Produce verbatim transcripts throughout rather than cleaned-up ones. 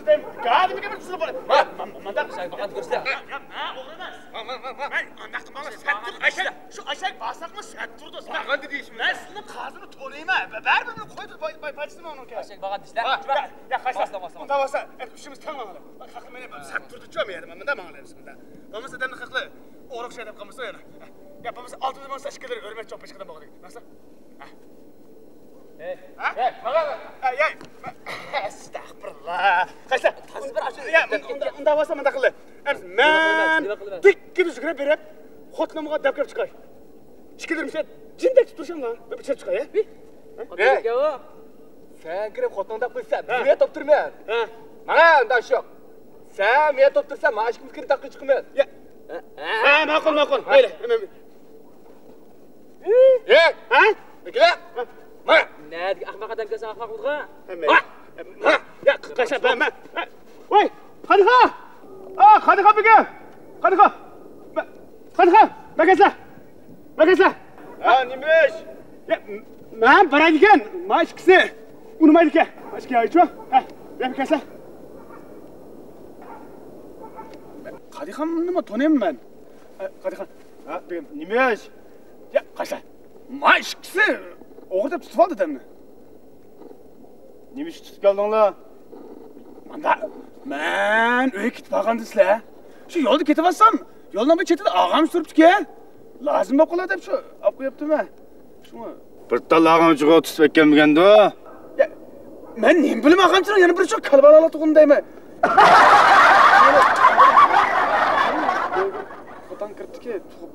گادىمىگە بىر تۇزۇپ بولۇپ. ھە؟ مانداق. سەن باققان كۆرسە. يا، يا، مەن ئوغرى ئەمەس. ماڭ، ماڭ، ماڭ، ماڭ. مەن ئانداق قىلماڭلار، سەت تۇرىدۇ. ئەشەك، شۇ ئەشەك باساقمۇ سەت تۇرىدۇ. ماڭغاندا دېيىشمىدى. مەن سىزنىڭ قازىنى تونۇيمەن. بە-، بەرىبىر بۇنى قويدۇ، باي-، باي-، باي-، باي-، ئۇنىڭكى. ئەشەك باققان دېسىلە. ھە، يا، يا، قايسا؟ ئۇندا بولسا، ئەمدى ئۈچىمىز تەڭ ماڭىلى. باق، خەقلەر مېنى سەت تۇرىدۇچۇ، مەيلى، مانا مۇنداق ماڭىلى بىز مۇندا. بولمىسا ئادەمنى خەقلەر ئورۇق شەي دەپ قالمىسۇن يەنە. يا، بولمىسا ئالتىدىن بولسا ئىككىلىرى ھۆرمەت چوقۇم پېشقەدەم بولغۇدەك. مەسىلەن. ھە؟ ھە؟ ھە، ماڭا. ھە، ياي. ئەستەغپۇرۇللا. قايسى؟ تازا بىر ئاشۇ يا، ئۇندا، ئۇندا بولسا مۇنداق قىلدى. ئەمىسە مەن دىككىدە يۈگۈرۈپ بېرىپ، خوتۇنۇمغا دەپ كىرىپ چىقاي. ئىككىلىرىمىز جىندەك تۇتۇشۇڭلار. بىر ئىچىرىپ چىقاي، ھە؟ ھە؟ سەن كىرىپ خوتۇنۇڭ دەپ قويسا، ھە. مەن توپ تۇرىمەن. ھە. ماڭا ئۇنداق شوق. سەن مەن توپ تۇرسا، مانا ئىككىمىز كىرىپ تاققا چىقىمىز. يا. ھە؟ ھە، ماقۇل، ماقۇل. مەيلى. ھە؟ ھە؟ بېكىلە. مانا. نەدىكى ئەخمەق ئادەم كەلسە ئەخمەق بولىدىغان. ھە، مەيلى. ھە؟ ھە؟ يا، قاچا، مەن، مەن. ھە. ۋاي، قادىخان! ئا، قادىخان بېگىم! قادىخان! مە-، قادىخان! مەكەسلە! مەكەسلە! ھە، نېمە ئىش؟ يا، مەن بارايدىكەن، ما ئىككىسى ئۇنىمايدىكەن. ما ئىككى ئايچۇ. ھە، يا، مەكەسلە! قادىخاننىمۇ تونۇيمەن مەن. ھە، قادىخان. ھە، بېگىم، نېمە ئىش؟ يا، قاچا. ما ئىككىسى ئوغرى دەپ تۇتۇۋالدى دەمنى. نېمە ئۈچۈن تۇتۇپ كەلدىڭلار؟ مانا، مەن ئۆيگە كېتىپ بارغاندا سىلەر، شۇ يولدا كېتىۋاتسام، يولنىڭ بىر چېتىدە ئاغام تۇرۇپتىكەن. لازىم بولۇپ قالار دەپ شۇ ئاپ قويۇپتىمەن. شۇڭا. بىر تال ئاغامچىغا تۇتۇپ ئەكەلمىگەندۇ؟ يا، مەن نېمە بىلىمەن ئاغامچىنىڭ يەنە بىر شۇ كالۋالالاتۇغۇنى دەيمەن. خوتۇن كىرىپتىكى، تۇتۇپ،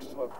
تۇتۇپ.